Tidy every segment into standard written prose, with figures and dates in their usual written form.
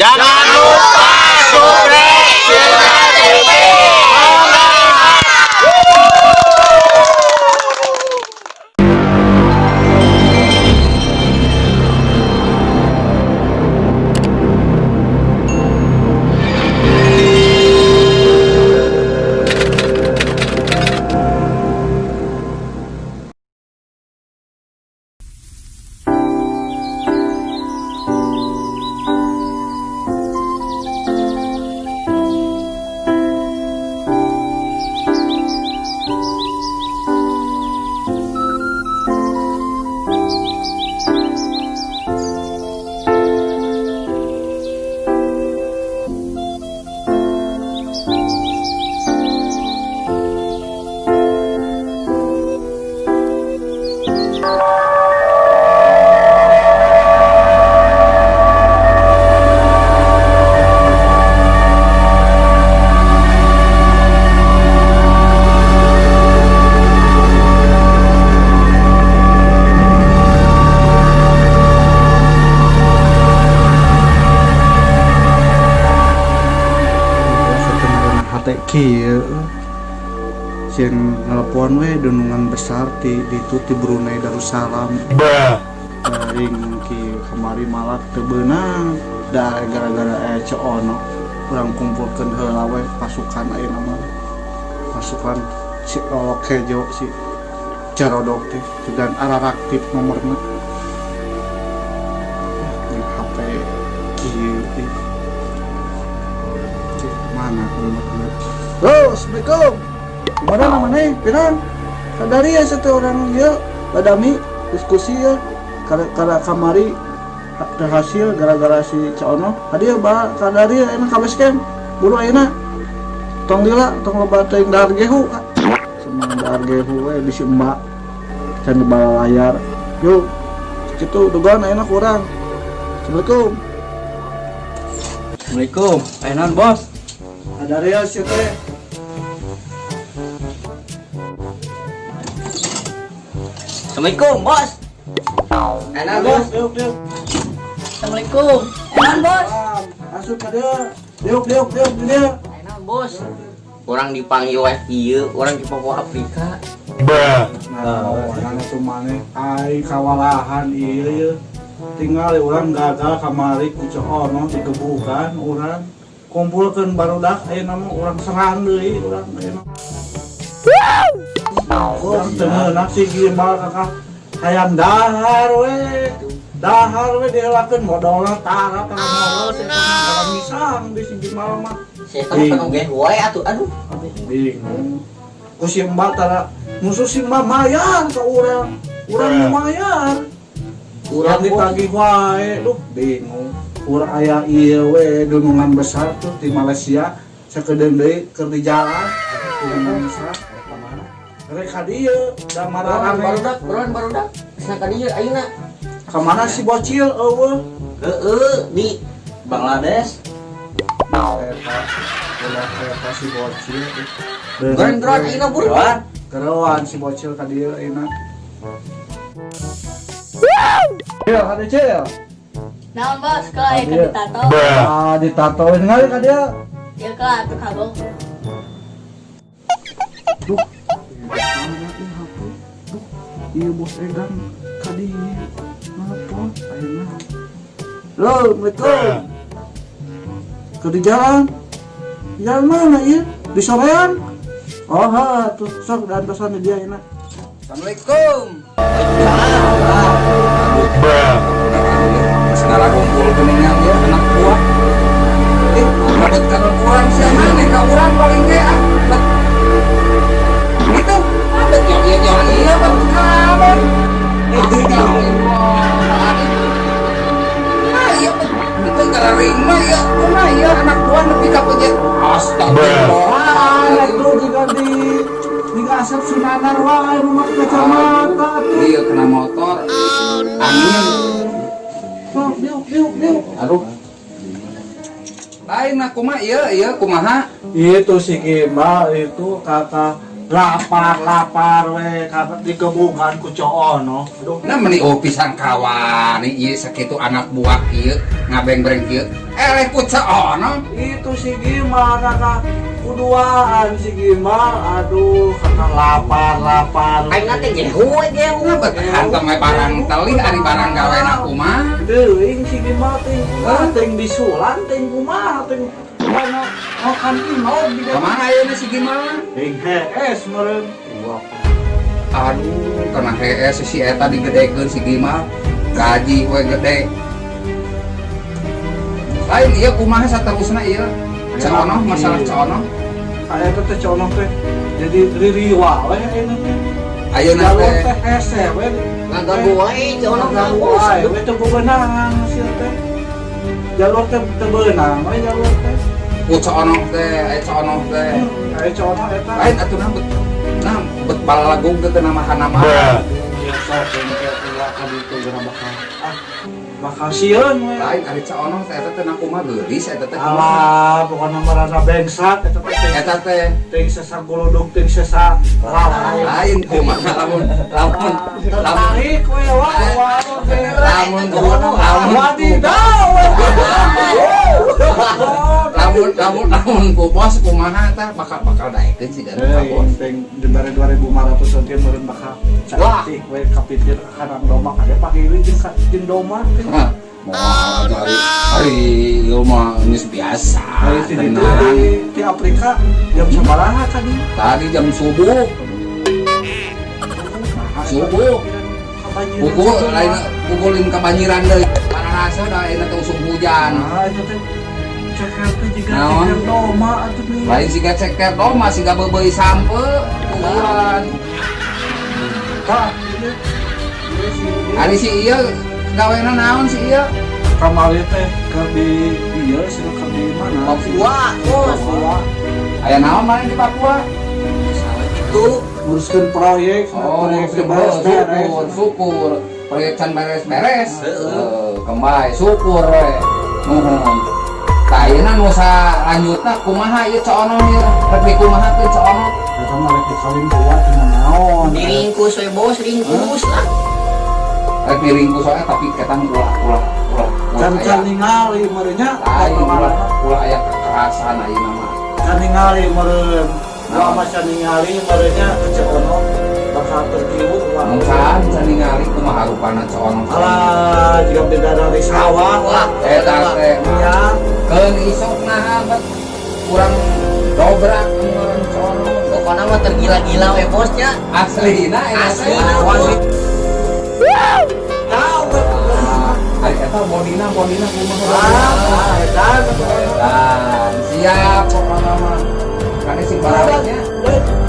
Jangan lupa subscribe Sirna TV. Hate kieu sieun nelepon we dunungan besar ti ditu ti Brunei Darussalam. Ring ki kamari malak teu beunang da gara-gara aya Ceu Ono. Urang kumpulkeun heula we pasukan ayeuna mah. Pasukan si Lolok Hejo si Carodok teh sugan araraktif nomorna. Jeung HP kieu ih. Cih, mana nomorna? Halo, Assalamualaikum. Gimana namanya? Pirang? Kadari ya satu orang ya, badami diskusi ya. Karena kamari terhasil gara-gara si Ceu Ono. Hadiah ba kadari ya enak ka base camp. Buru ayeuna. Tong lila, tong loba teuing dahar gehu. Semua dahar gehu we bisi emak can dibawa layar. Yuk, kitu dugaan ayeuna kurang. Assalamualaikum. Assalamualaikum. Aya naon, Bos? Kadari ya si teh. Assalamualaikum, Bos. Aya naon, Bos? Diuk, diuk. Assalamualaikum. Aya naon, Bos? Asup ka dieu. Diuk, diuk, diuk di dieu. Aya naon, Bos? Urang dipanggil wae kieu, urang di Papua Afrika. Nah, orang itu maneh ai kawalahan ieu ye. Tinggal urang gagal kamari ku Ceu Ono digebukan urang. Kumpulkeun barudak ayeuna mah urang serang deui urang ayeuna. Urang teu meunang si gimbal kakak hayang dahar we. Dahar we diheulakeun modolna tara tara modol si eta mah tara misang di si gimbal mah. Si eta mah penuh gehu wae atuh, aduh. Bingung. Ku si Mbak tara musuh si Mbak mayar ka urang. Urang nu mayar. Urang ditagih wae, duh bingung. Urang aya ieu we dunungan besar tuh di Malaysia sakedeung deui keur di jalan dunungan besar. Rek ka dieu da mararame. Barudak, buruan barudak. Geus ka dieu ayeuna. Ka mana si bocil eueuh? Heeh, di Bangladesh. Eta ulah eta si bocil. Buruan, buruan ayeuna buruan. Geroan si bocil ka dieu ayeuna. Cil, hade cil. Naon, Bos? Kalau aya ka ditato. Ah, ditato ngali ka dieu. Ya ka atuh kagok. Duh. Duh, ieu bos edan ka dieu. Nelpon ayeuna. Halo, Assalamualaikum. Ke di jalan. Di jalan mana ieu? Di sorean. Oh, ha, tuh sok dantosan di dia ayeuna. Assalamualaikum. Segala kumpul geningan ya anak buah. Ribet ka urang sia maneh ka urang paling ge ah. Bet. Gitu. Bet yo yo yo iya bet kabar. Ah iya bet. Itu gararing mah ya kumaha ya anak buah nepi ka pejet. Astagfirullah. Ah, itu juga di jika Asep Sunanar wae nu make kacamata tuh. Iya kena motor. Angin. Sok, diuk, diuk, diuk. Aduh. Lain nah kumaha ieu ieu kumaha? Itu si Gimbal itu kakak Lapar lapar we karena digebukan ku Ceu Ono. Aduh. Nah meni oh pisang kawan ieu sakitu anak buah kieu ngabeng-breng kieu. Eleh ku Ceu Ono. Itu si Gimal kakak kuduaan si Gimal, aduh kakak lapar lapar. Aing teh gehu we gehu. Nah bet hantam we barang teli ari barang gawena kumaha. Teuing si Gimal teh kumaha teuing bisulan teuing kumaha teuing mana makan imau di Kemana ayeuna si Gimal? Teuing hees meureun. Aduh, kena hees si eta digedekeun si Gimal. Gaji we gede. Lain ieu kumaha saterusna ieu? Ceu Ono, masalah Ceu Ono. Aya teh Ceu Ono teh jadi ririwa we ayeuna teh. Ayeuna Jalur teh teh hese we. Ngaganggu wae Ceu Ono Ngaganggu bos. wae we teu beunang sia teh. Jalur teh teu beunang we jalur teh. Ku Ceu Ono teh, aya Ceu Ono teh. Aya Ceu Ono eta. Lain atuh nah bet nah bet balagug teh nama nama. Ya sok engke ulah ka ditu geura bakal ah bakal sieun we. Lain ari Ceu Ono teh eta teh na kumaha geulis eta teh kumaha. Alah, pokokna mah rada bangsat eta teh. Eta teh Teuing sesa guludug teuing sesa lalai. Lain kumaha lamun lamun lamun Tertarik we wah wah. Lamun lamun Wadidaw. Lamun lamun lamun ku bos kumaha tah bakal bakal daekeun sih ka bos. Teuing dibere 2500 oge meureun bakal Wah. saeutik we kapitir ka kandang domba kade pagiwi jeung jeung domba. Hah, moal hari hari ieu mah geus biasa. Hari ti ditu Tenang. di Afrika jam sabaraha tadi? Tadi jam subuh. Subuh. Pukul lain pukulin kebanjiran deui. Pararasa da ayeuna teh usum hujan. Nah, itu teh ceker teh jiga Naon? ceker domba atuh nih. Lain siga ceker domba siga beubeui sampe kuburan. Tah, ieu. Ieu si ieu. Ari si ieu gawena naon si ieu? Kamari teh keur di ieu cenah keur di mana? Papua, bos. Papua. Aya naon maneh di Papua? Salah gitu. Nguruskeun proyek, Oh, proyek syukur, beres-beres. syukur, syukur. Proyek can beres-beres. Heeh. Kembali syukur we. Nuhun. Tah ayeuna nu salanjutna kumaha ieu Ceu Ono ieu? Rek dikumahakeun Ceu Ono? Eta mah rek dikawin dua cenah naon. Diringkus we bos, ringkus lah. Rek diringkus soalnya tapi ketang ulah ulah ulah ulah Can aya. can ningali meureun nya Lain ulah ulah aya kekerasan ayeuna mah. Can ningali meureun. Wah Naon? mah can ningali meureun nya Ceu Ono bakal tergiur wah. Mungkin can ningali kumaha rupana Ceu Ono. Alah, jika beda dari sawah. Wah, Eta teh mah. Ya, Keun isuk naha bet kurang dobrak ngaran Ceu Ono. Pokoknya mah tergila-gila we bosnya. Aslina eta teh. Aslina bos. tahu Ari eta bodina bodina kumaha Ah, eta Dan siap pokoknya mah. Kan si barangnya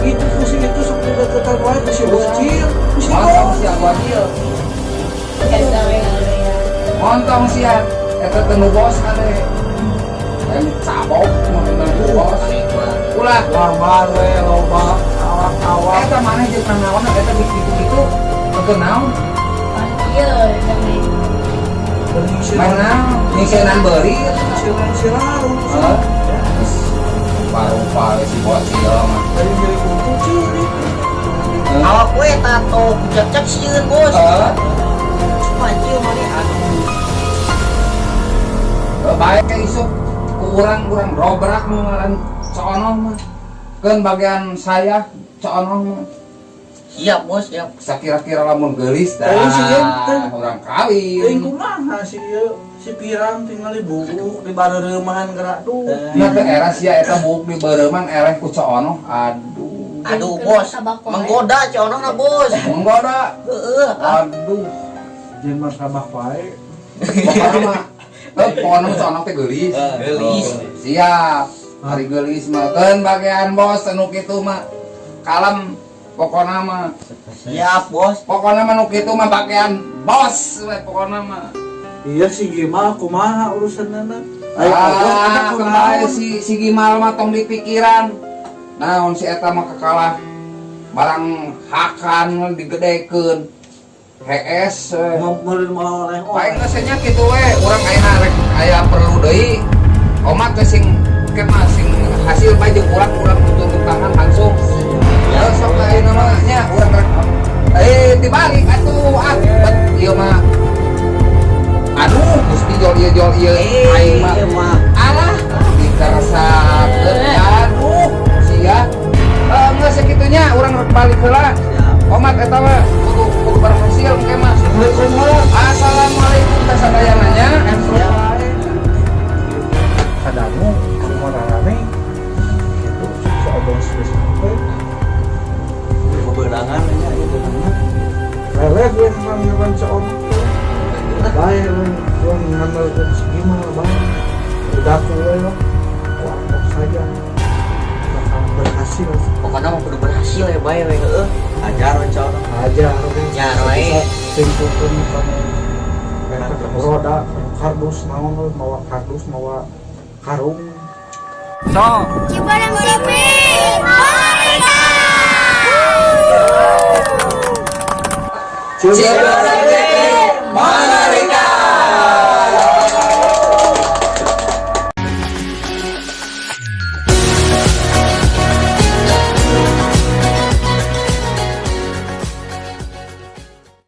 itu kursi itu sok deketan wae ku si bocil, ku si montong bocil. sia bocil. Biasa we ngaloyan. Montong sia eta teh nu bos kade. Yang cabok mah nu bos. Ulah Lamar we loba awak-awak. Eta maneh jeung naon eta di kitu-kitu teu naon? Pan ieu demi Main naon? Nyingsenan beuri. Silau. Heuh. Geus Parupa we si bocil mah. Dari milik untung ceurik. Awak we tato cek-cek sieun bos. Heuh. Pancil mana aduh. Baik ke isuk ku urang-urang robrak nu ngaran Ceu Ono mah. Keun bagian saya Ceu Ono mah. Siap bos, siap. Sakira-kira lamun geulis dah Eh, si ieu teh. urang kawin. Teuing kumaha si ieu si pirang tinggali buuk di bareureumeuhan gerak duh. Nah teh era sia eta buuk di bareuman eleh ku Ceu Ono. Aduh. Aduh bos, menggoda Ceu Ono na bos. Menggoda. Heeh. Aduh. Jeung martabak wae. Pokokna mah eh pokokna mah Ceu Ono teh geulis. Geulis. Oh, siap. Hari geulis mah keun bagian bos anu kitu mah kalem pokokna mah. Siap bos. Pokokna mah nu kitu mah bagian bos we pokokna mah. Iya si Gimal kumaha urusanna? Ayo bos eta Ah, kunaon? kembali si si Gimal mah tong dipikiran. Naon si eta mah kekalah barang hakan digedekeun. HS we. Mau meureun mau oleh Paling geus nya kitu we, urang ayeuna rek aya perlu deui. Omat teh sing ke mah sing hasil bae jeung urang urang tutup tangan langsung. Siap. Sok ayeuna mah nya urang rek dibalik atuh ah bet ieu mah. Aduh, Gusti jol ieu jol ieu aing mah. Ieu mah. Alah, dikeresakeun aduh sia. Geus sakitunya urang rek balik heula. Siap. Omat eta mah kudu kudu berhasil engke mah. Assalamualaikum lah. Assalamualaikum kasadayana nya. Kadangu kumaha rame gitu si obong geus sampai. Bebeunangan nya ieu beunangna. Lele gue ngambilkan si ono tuh bae gue ngambilkan si gimana bae udah aku we lah aku saja bakal berhasil. Pokoknya mah kudu berhasil ya bae we heueuh. Ajar we cok. Aja. Ajar we. Simpulkan kamu kayak roda kardus naon we, mawa kardus mawa karung. Sok. Cibareng TV. Merdeka! Cibareng TV.